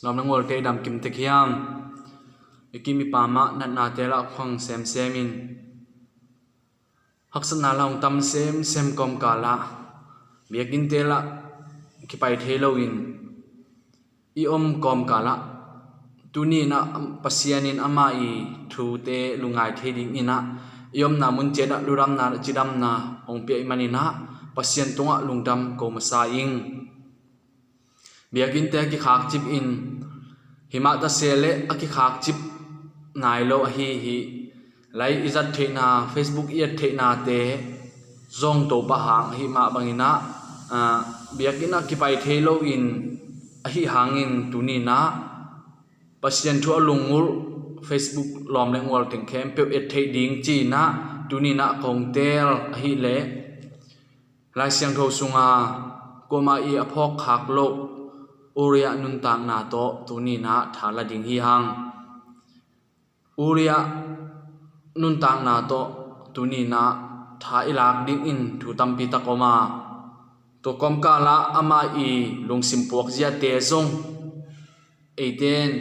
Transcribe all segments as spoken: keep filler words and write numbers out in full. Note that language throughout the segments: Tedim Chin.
Lawm le ngualte i dam kim tek hiam? I kim i pam ah natnate lah khuang semsem in, haksatna lah hong tam semsem kawmkal ah biakinnte lah kipai thei loin i om kawmkal ah tuni in ah Pasian in amah i thute lungngai thei dingin ah i omna mun ciat ah ludamna cidamna hong pia i manin ah Pasian tungah lungdam ko masa ing. Biakinnte a kikhakcip in, himah ta se leh a kikhakcip nai lo ahi hi. Lai i zat theihna, Facebook i et theihnate zong Topa hang ahi mah bangin ah, ah, biakinn ah kipai thei loin ahi hangin tuni in ah Pasian thu a lungngulh Facebook lawm le ngual teng khempeuh et theih ding ci-in ah tuni in ah kong teel ahih leh Lai Siangtho sunga kuamah i a phawkkhak loh Uriah nuntakna tawh tuni in ah tha la ding hi hang. Uriah nuntakna tawh tuni in ah tha i lak dingin thu tampi tak om a, tua kawmkal ah amah i lungsim puak ziate zong eite in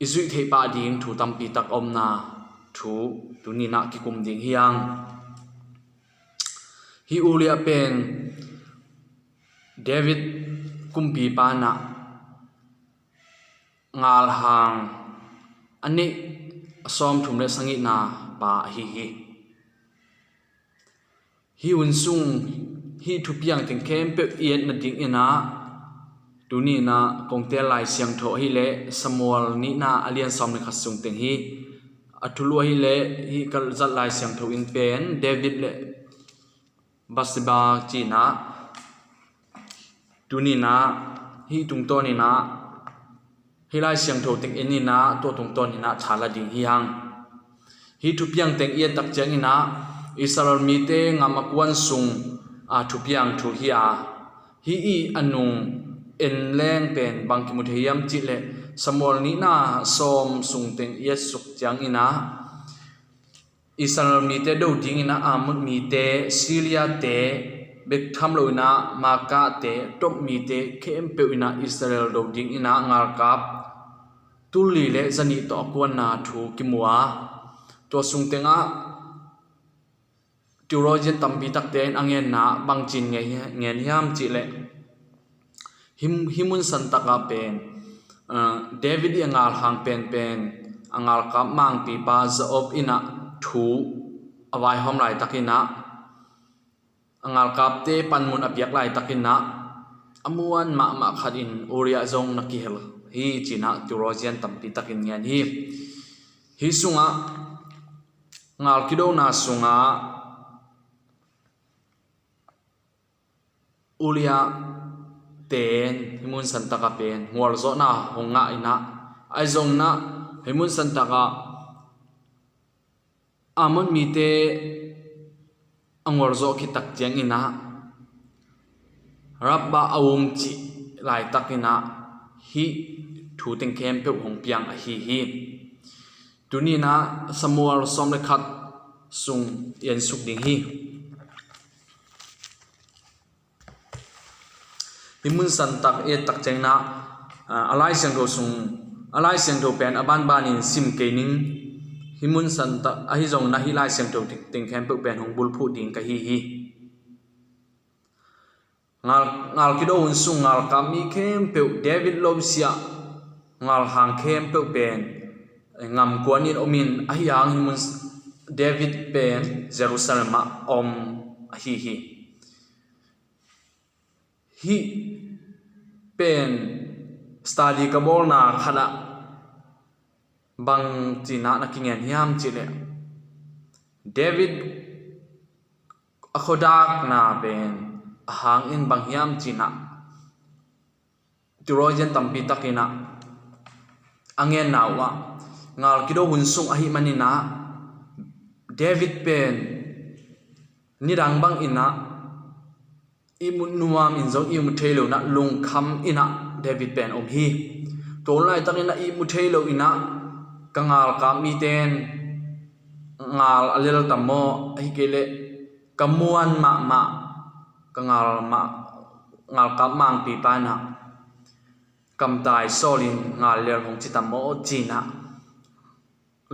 i zuih theih pah ding thu tampi tak a omna thu tuni in ah kikum ding hi hang. Hih Uriah pen David kumpipa in ah ngalhang a neih a sawmthum le sagihna pa ahi hi. Hih hun sung hih thupiang teng khempeuh i et nadingin ah tuni in ah kong teel Lai Siangtho ahih leh Samuel nihna a lian sawm le khat sung teng hi. A thulu ahih leh hih ka zat Lai Siangtho in pen David le Bathsheba ci-in ah tuni in ah hih tungtawn in ah hih Lai Siangtho teng en in ah tua tungtawn in ah tha la ding hi hang. Hih thupiang teng i et tak ciangin ah Israel mite gam a kuan sung a thupiang thu hi a, hih i a nung en leng pen bang kimu thei hiam cih leh Samuel nihna sawm sung teng i et suk ciangin ah Israel mite do dingin ah Ammon mite, Syria-te bek tham loin ah Maakah-te, Tob mite khempeuh in ah Israel do dingin ah ngalkap tulli le zanih tawh a kuanna thu kimu a, tua sung tengah theologian tampi takte in a ngenna bangci in ngen hiam cih leh hih, hih mun santak ah pen, ah, David i a ngalhang penpen a ngalkap mangpipa Joab in ah thu a vaihawm laitakin ah a ngalkapte panmun a piak laitakin ah a muan mahmah khat in Uriah zong na kihel hi ci-in ah theologian tampi takin ngen hi. Hih sungah ngal kidona sungah Uriah ten hih mun santak ah pen ngualzawhna hong ngah in ah, ahi zongin ah hih mun santak ah Ammon mite a ngualzawh khit tak ciangin ah Rabbah a um cih laitakin ah hih thu teng khempeuh hong piang ahi hi. Tuni in ah Samuel sawm le khat sung i en suk ding hi. Hih mun santak i et tak ciangin ah, a Lai Siangtho sung, a Lai Siangtho pen a banbanin sim kei ning. Hih mun santak ahi zongin ah hih Lai Siangtho teng khempeuh pen hong bulphuh ding ka hi hi. Ngal, ngal kido hun sung ngalkap mi khempeuh, David lo siah ngalhang khempeuh pen ngamkuan in om in, ahi hangin mun David pen Jerusalem ah om ahi hi. Hih pen study ka bawlna khat ah bang ci-in ah na kingen hiam cih leh David a khuadakna pen a hang in bang hiam ci-in ah theologian tampi takin ah a ngenna uh ah ngal kido hun sung ahih manin ah David pen nidang bangin ah ihmut nuam in zong ihmut thei lo in ah lungkham in ah David pen om hi. Tua hun laitakin ah ihmut thei lo in ah ka ngalkap mite in ngal a lel tam maw, ahi kei leh ka muan mahmah ka ngal mah, ngalkap mangpipa in ah Kamtai Saul in ngal lel hong ci tam maw ci-in ah,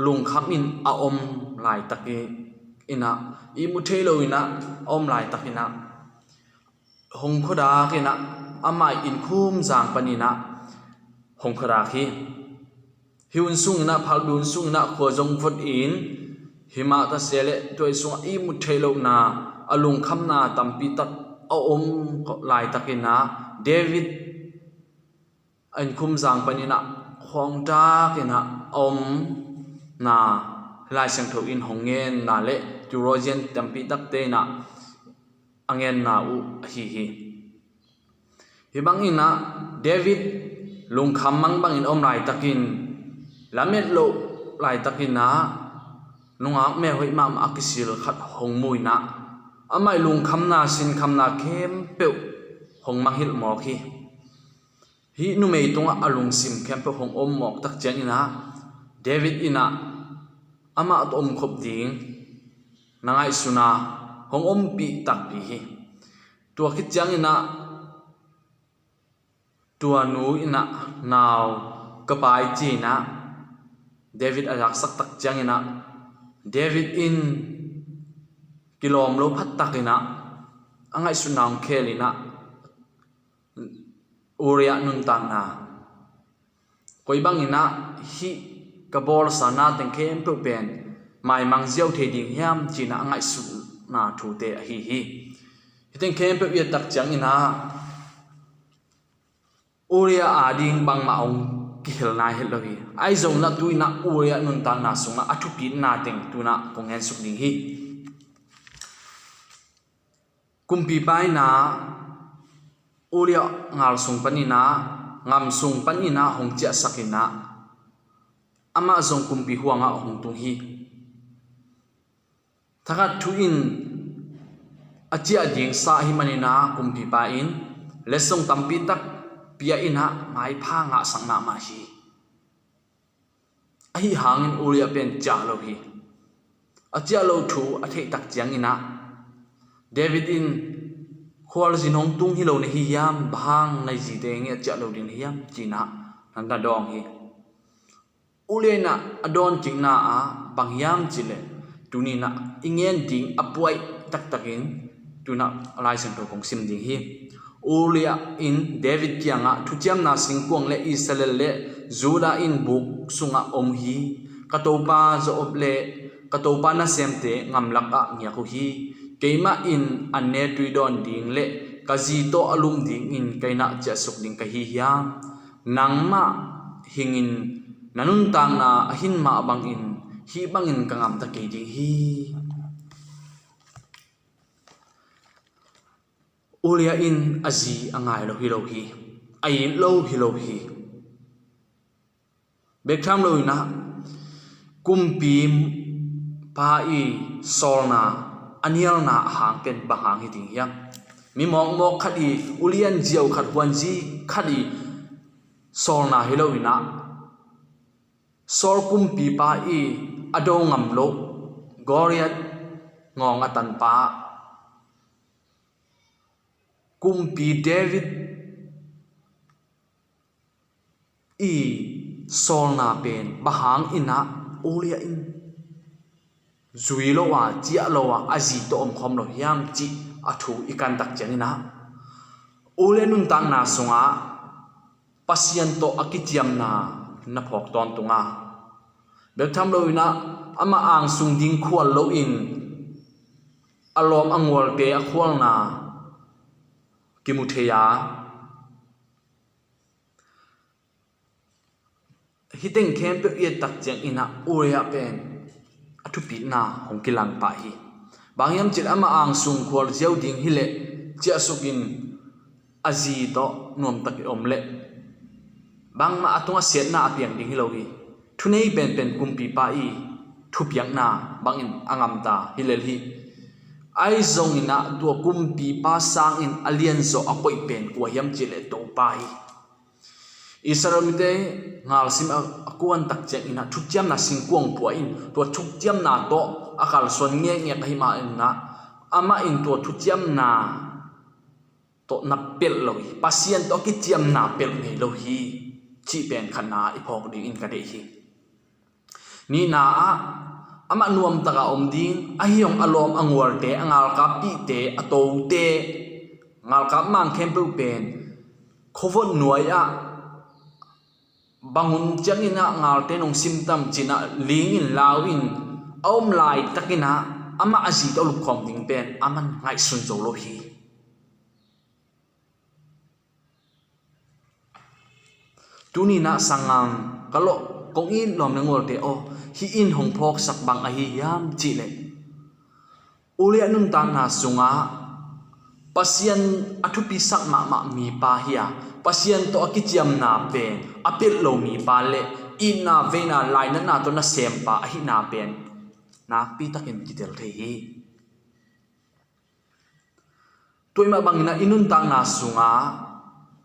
lungkham in a om laitak in ah, ihmu thei lo in ah a om laitak in ah, hong khuadak in ah, amah inn khumzang panin ah hong khuadak hi. Hih hun sungin ah, phalbi hun sungin ah khua zong vot in, himah ta se leh tua inn sungah ihmu thei lohna, a lungkhamna tampi tak a om laitakin ah, David a inn khumzang panin ah khua hong dak in ah a omna, Lai Siangtho in hong ngenna leh theologian tampi takte in ah a ngenna uh ahi hi. Hih bangin ah David lungkham mangbangin om laitakin, lamet loh laitakin ah, nungak mel hoih mahmah a kisil khat hong mu in ah, amah ii lungkhamna sinkhamna khempeuh hong mangngilh mawk hi. Hih numei tungah a lungsim khempeuh hong om mawk tak ciangin ah, David in ah amah tawh omkhop ding na ngaihsun a, hong ompih takpi hi. Tua khit ciangin ah, tua nu in ah, "Nau, ka pa ei," ci-in ah David a zaksak tak ciangin ah, David in kilawm lo phat takin ah, a ngaihsutna hong khel in ah, Uriah nuntakna, koi bangin ah hih ka bawlsa na teng khempeuh pen maimang ziau thei ding hiam, ci-in ah a ngaihsutna thute ahi hi. Hih teng khempeuh i et tak ciangin ah, Uriah ading bangmah hong kihel nai het lo hi. Ahi zongin ah tu-in ah Uriah nuntakna sungah a thupitna teng tu-in ah kong gensuk ding hi. Kumpipa in ah Uriah ngal sung panin ah, ngam sung panin ah hong ciahsak in ah, amah zong kumpi huangah hong tung hi. Thakhat thu in a ciah ding sa ahih manin ah kumpipa in letsong tampi tak pia in ah maipha ngahsak mahmah hi. Ahi hangin Uriah pen ciah lo hi. A ciah loh thu a theih tak ciangin ah, David in, "Khualzin hong tung hi lo na hi hiam? Bang hang na zi teng a ciah lo ding na hi hiam?" ci-in ah na dawng hi. Uriah in ah a dawn kikna ah bang hiam cih leh, tuni-in ah i gen ding a puai taktakin tu-in ah Lai Siangtho kong sim ding hi. Uriah in David kiangah, "Thuciamna singkuang le Israel le Judah in buk sungah om hi. Ka topa Joab le ka topa nasemte gamlak ah ngiak uh hi. Keimah in an ne tui dawn ding le ka zi tawh a lum dingin ka inn ah ciahsuk ding ka hi hiam? Nangmah hingin, na nuntakna a hin mah bangin, hih bangin ka gamta kei ding hi." Uriah in a zi a ngai lo hi lo hi. A it lo hi lo hi. Bek tham loin ah, kumpipa ii sawlna, a nialna a hang pen bang hang hi ding hiam? Mi mawkmawk khat ii, ulian ziau khat, huanzi khat ii sawlna hi loin ah, Saul kumpipa ii a do ngam loh Goliath ngawng a tanpa, kumpi David ii sawlna pen bang hangin ah Uriah in zui lo a, ciah lo a, a zi tawh omkhawm lo hiam cih a thu i kan tak ciangin ah, Uriah nuntakna sungah Pasian tawh a kiciamna na phawk tawntung a, bek tham loin ah, amah angsung ding khual loin a lawm a gualte a khualna kimu thei a, hih teng khempeuh i et tak ciangin ah Uriah pen a thupitna hong kilang pah hi. Bang hiam cih leh, amah angsung khual ziau ding hi leh, ciahsukin a zi tawh nuamtakin om leh, bangmah a tungah siatna a piang ding hi lo hi. Thunei penpen kumpipa ii thupiakna bangin a gamta hi lel hi. Ahi zongin ah, tua kumpipa sangin a lianzaw a koih pen kua hiam cih leh Topa hi. Israel mite ngalsim a, a kuan tak ciangin ah, thuciamna singkuang pua in, tua thuciamna tawh a kalsuan ngekngek ahih manin ah, amah in tua thuciamna tawh na pelh lo hi. Pasian tawh a kiciamna pelh ngei lo hi, cih pen khatna i phawk dingin ka deih hi. Nihna ah, amah nuamtaka om ding, ahi hong a lawm a ngualte, a ngalkap pihte, a tote, ngalkap mang khempeuh pen khuavot nuai ah bang hun ciangin ah ngalte nong simtam cinah lingin lauin a om laitakin ah amah a zite a lupkhawm ding pen aman ngaihsun zo lo hi. Tuninah sanggam ka lawh kong it lawm le ngualte aw, hih in hong phawksak bang ahi hiam cihleh, uliah nuntakna sungah Pasian a thupisak mahmah mipa hi a, Pasian tawh a kiciamna pen a pelh lo mipa le itna veina lainatna tawh nasempa ahihna pen nakpitakin kitel thei hi. Tua mah bangin ah i nuntakna sungah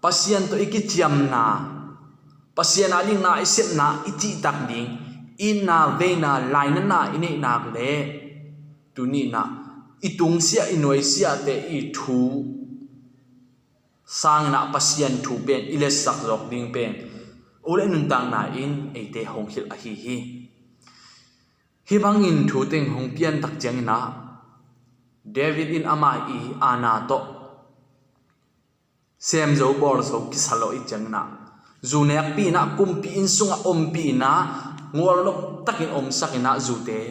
Pasian tawh i kiciamna, Pasian a dingna i sepna i cihtak ding, itna veina lainatna i neihnak le tuninah i tungsiah i nuaisiahte i thu sanginah Pasian thu pen i letsak zawk ding pen uliah nuntakna in eite hong hilh ahi hi. Hih bangin thu teng hong piantak cianginah David in amah i aana tawh semzo bawlzo kisa lo i cianginah zu nekpih inah kumpi inn sungah ompih inah ngualnop takin omsak inah zute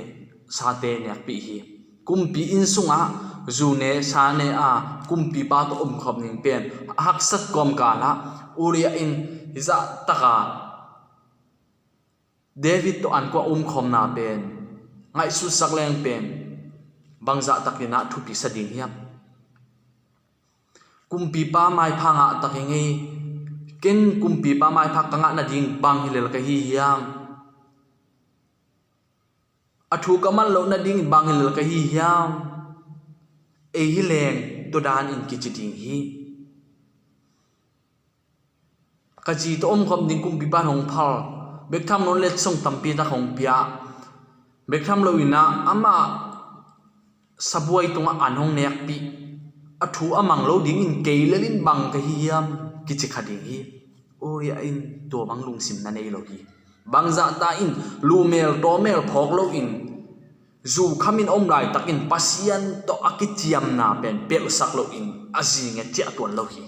sate nekpih hi. Kumpi inn sungah zu ne sa ne a kumpipa tawh omkhawm ding pen a haksat kawmkalah Uliah in hizah taka David tawh an kuang umkhawmna pen ngaihsutsak leng pen bangzah takinah thupi sa ding hiam? Kumpipa maipha ngah tak i ngei, ken kumpipa maipha ka ngah nading bang hi lel ka hi hiam? A thu ka man loh nading bang hi lel ka hi hiam? Ei hi leng tua danin kici ding hi. Ka zi tawh omkhawm ding kumpipa in hong phal, bek tham lo in letsong tampi tak hong pia, bek tham lo inah amah sabuai tungah an hong nekpih, a thu a mang lo dingin kei lel in bang ka hi hiam kici kha ding hi. Uliah in tua bang lungsim na nei lo hi. Bangzahta in lumel tawmel phawk loin zu khamin om laitakin Pasian tawh a kiciamna pen pelhsak loin a zi nget ciah tuan lo hi.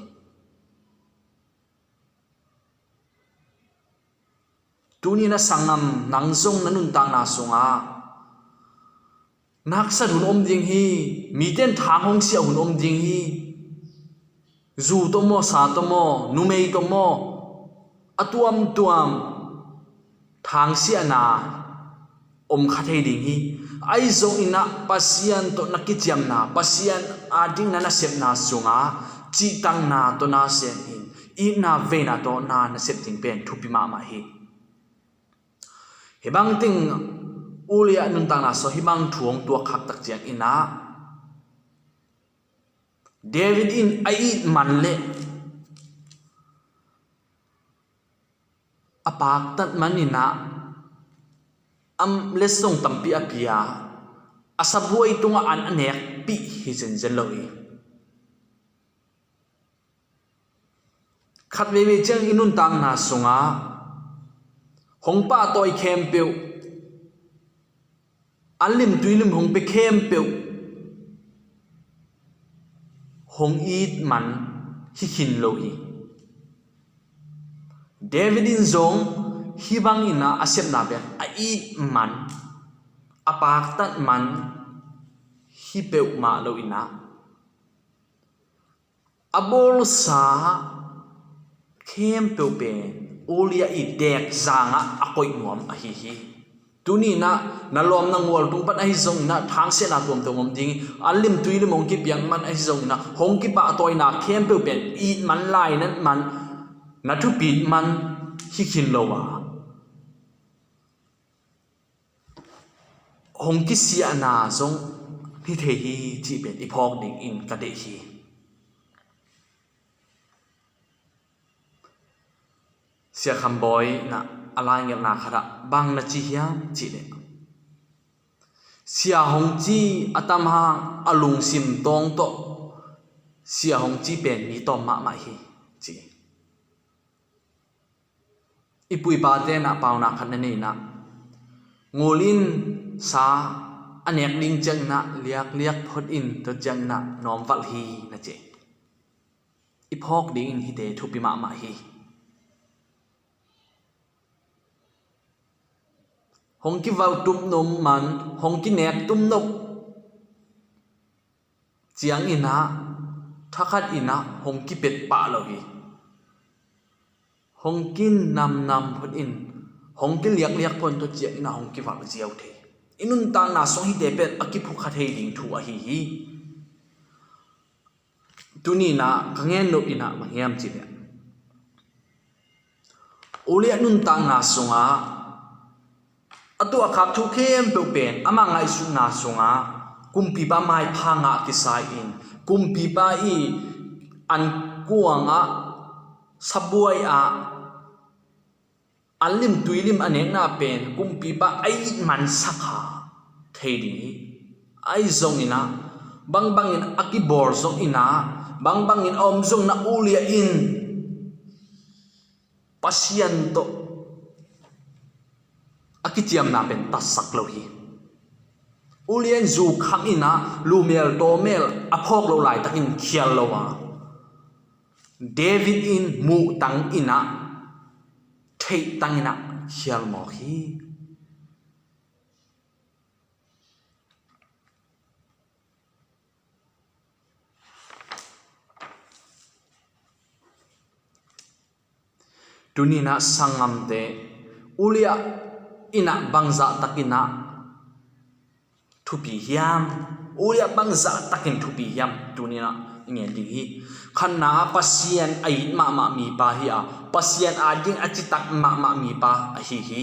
Tuni na sanggam nang zong na nuntakna sungah na haksat hun om ding hi. Mite in thang hong siah hun om ding hi. Zu tawh maw, sa tawh maw, numei tawh maw, a tuamtuam thangsiahna om kha thei ding hi. Ahi zongin ah Pasian tawh na kiciamna, Pasian a ding na nasepna sungah cihtakna tawh na sem in, itna veina tawh na nasep ding pen thupi mahmah hi. Hih bang teng Uliah nuntakna sungah hih bang thu hong tuak khak tak ciangin ah David in a it man le a paktat man inah a letsong tampi a pia, a sabuai tungah an a nekpih hi zenzen lo hi. Khat veivei ciang i nuntakna sungah hong pahtawi khempeuh, an lim tui lim hong pia khempeuh hong it man hi khin lo hi. David in zong hih bangin ah a sepna pen a it man, a paktat man hi peuhmah lo inah a bawlsa khempeuh pen Uliah i dek zangah a koih nuam ahi hi. Tuni inah na lawm na ngual tung pan ahi zongin ah thangsiahna tuamtuam om ding hi. An lim tui lim hong kipiak man ahi zongin ah hong kipahtawina khempeuh pen it man, lainat man, na thupit man hi khin lo a, hong kisiahna zong hi thei hi cih pen i phawk dingin ka deih hi. Sia Kham Bawi in ah a laingelhna khatah bang na ci hiam cihleh, sia hong ci a tam hang a lungsim tawng tawh sia hong ci pen mi tawm mahmah hi, ci. I pu i pate in ah paunak khat na nei in ah, ngul in sa a nek ding ciangin ah liakliak phot in, tua ciangin ah nawmvalh hi, na ci. I phawk dingin hihte thupi mahmah hi. Hong kivalh tumnom man, hong kinek tumnom ciangin ah thakhat in ah hong kipet pah lo hi. Hong kinamnam phot in, hong kiliakliak phot in, tua ciangin ah hong kivalh ziau thei. I nuntakna sung hihte pen a kiphukha thei ding thu ahi hi. Tuni in ah ka gen nop in ah bang hiam cih leh, Elijah nuntakna sungah a tuahkhak thu khempeuh pen ama ngaihsutna sungah kumpipa maipha ngah kisai in, kumpipa i ankuangah, sabuai ah, anlim tuilim a nekna pen kumpipa a it mansak kha thei ding hi. Ahi zongin ah, bangbangin a kibawl zongin ah, bangbangin a om zongin ah, Elijah in Pasian tawh a kiciamna pen tatsak lo hi. Elijah in zu kham in ah, lumel tawmel a phawk loh laitakin khial lo a, David in muhtang in ah, theihtang in ah khial mawk hi. Tuni in ah sanggamte, Elijah in ah bangzah takin ah thupi hiam? Elijah bangzah takin thupi hiam? Tuni in ah i gen ding hi. Khatna ah, Pasian a it mahmah mipa hi a, Pasian ading a citak mahmah mipa ahi hi.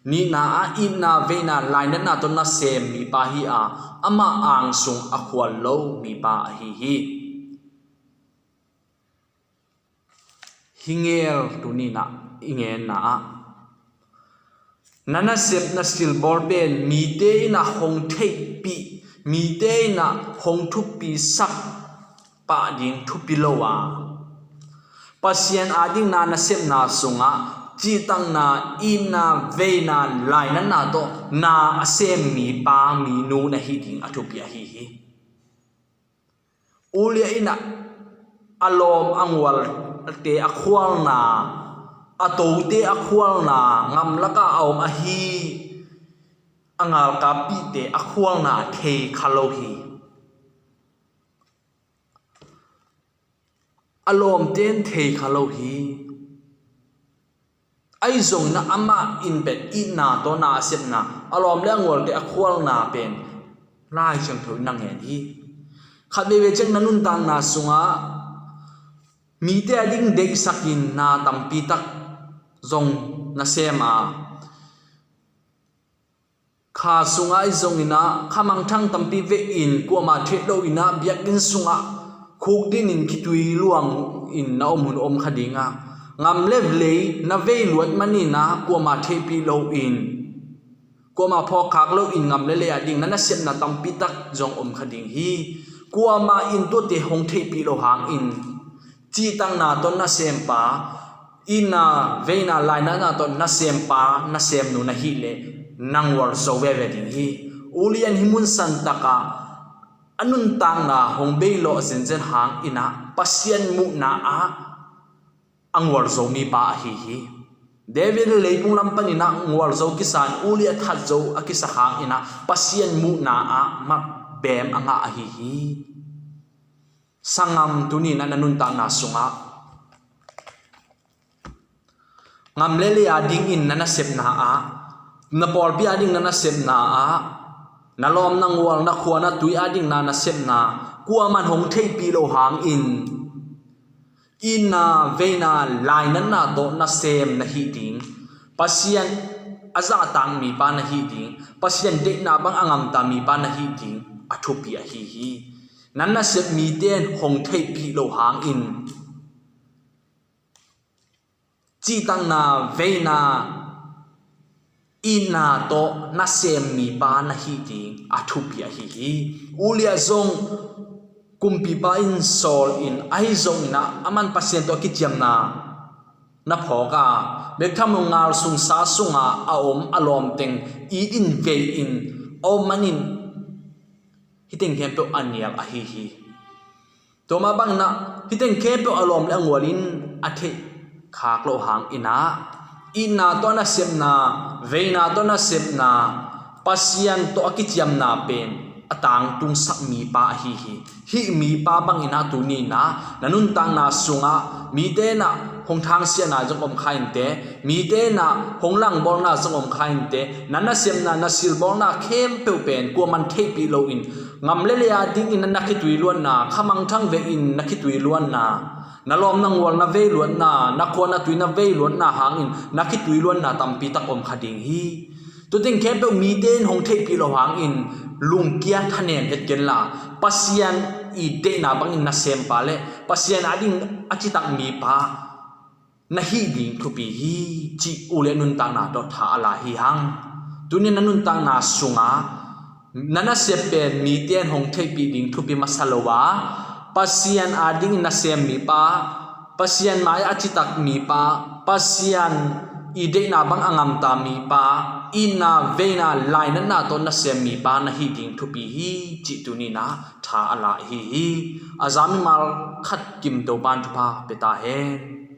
Nihna ah, itna veina lainatna tawh nasem mipa hi a, amah angsung a khual lo mipa ahi hi. Hih gel tuni in ah i genna ah, na nasepna silbawl pen mite in ah hong theihpih, mite in ah hong thupisak pah ding thupi lo a, Pasian ading na nasepna sungah cihtakna, itna, veina, lainatna tawh na a sem mipa minu na hih ding a thupi ahi hi. Elijah in ah a lawm a ngualte a khualna, a tote a khualna, gamlak ah a om ahi a galkapte a khualna thei kha lo hi. A lawmte in thei kha lo hi. Ahi zongin ah amah in pen itna tawh na a sepna, a lawm le a ngualte a khualna pen Lai Siangtho in na gen hi. Khat veivei ciang na nuntakna sungah mite ading deihsakin na tampi tak zong na sem a, kha sungah i zongin ah kha mangthang tampi vei in, kuamah theih loin ah biakinn sungah khukdin in khitui luang in na om hun om kha ding a, gam le lei na vei luat manin ah kuamah theihpih loin, kuamah phawkkhak loin gam le lei ading na nasepna tampi tak zong om kha ding hi. Kuamah in tuate hong theihpih lo hangin cihtakna tawh nasempa, itna veina lainatna tawh nasempa nasemnu na hih leh na gualzo veve ding hi. Elijah in hih mun santakah a nuntakna hong beilawh zenzen hangin ah Pasian muhna ah a gualzo mipa ahi hi. David in leipung lam panin ah gualzo kisa in, Elijah thatzo a kisa hangin ah Pasian muhna ah mat beem a ngah ahi hi. Sanggam, tuni in ah na nuntakna sungah gam le lei adingin na nasepna ah, na pawlpi ading na nasepna ah, na lawm na gual, na khua na tui ading na nasepna, kuaman hong theihpih lo hangin itna veina lainatna tawh nasem na hih ding, Pasian a zahtak mipa na hih ding, Pasian deihna bang a gamta mipa na hih ding a thupi ahi hi. Na nasep mite in hong theihpih lo hangin cihtakna veina itna tawh nasem mipa na hih ding a thupi ahi hi. Elijah zong Kumpipa in sawl in ahi zongin ah aman Pasian tawh a kiciamna na phawk a, biaktham ngal sungsa sunga a om a lawmteng it in vei in a om manin hih teng khempeuh a nial ahi hi. Tua mah bangin ah hih teng khempeuh a lawm le a ngual in a theih khak loh hangin ah itna tawh a nasepna, veina tawh a nasepna, Pasian tawh a kiciamna pen a tangtungsak mipa ahi hi. Hih mipa bangin ah tuni in ah na nuntakna sungah mite in ah hong thangsiahna zong om kha inteh, mite in ah hong langbawlna zong om kha inteh, na nasepna na silbawlna khempeuh pen kuaman theihpih loin ngam le lei a dingin na khitui luanna, khamangthang vekin na khitui luanna, na lawm na ngual na vei luatna, na khua na tui na vei luatna hangin na khitui luanna tampi tak om kha ding hi. Tua teng khempeuh mite in hong theihpih loh hangin lungkia thanem het kenla, Pasian i deihna bangin nasempa le Pasian ading a citak mipa na hih ding thupi hi, cih u le nuntakna tawh tha a la hi hang. Tuni na nuntakna sunga na nasep pen mite in hong theihpih ding thupi masa lo a, Pasian adingin nasem mipa, Pasian mai a citak mipa, Pasian i deihna bang a ngamta mipa, itna veina lainatna tawh nasem mipa na hih ding thupi hi, cih tuni in ah tha a la hi hi. A za mimal khat kim Topan thupha pia ta hen.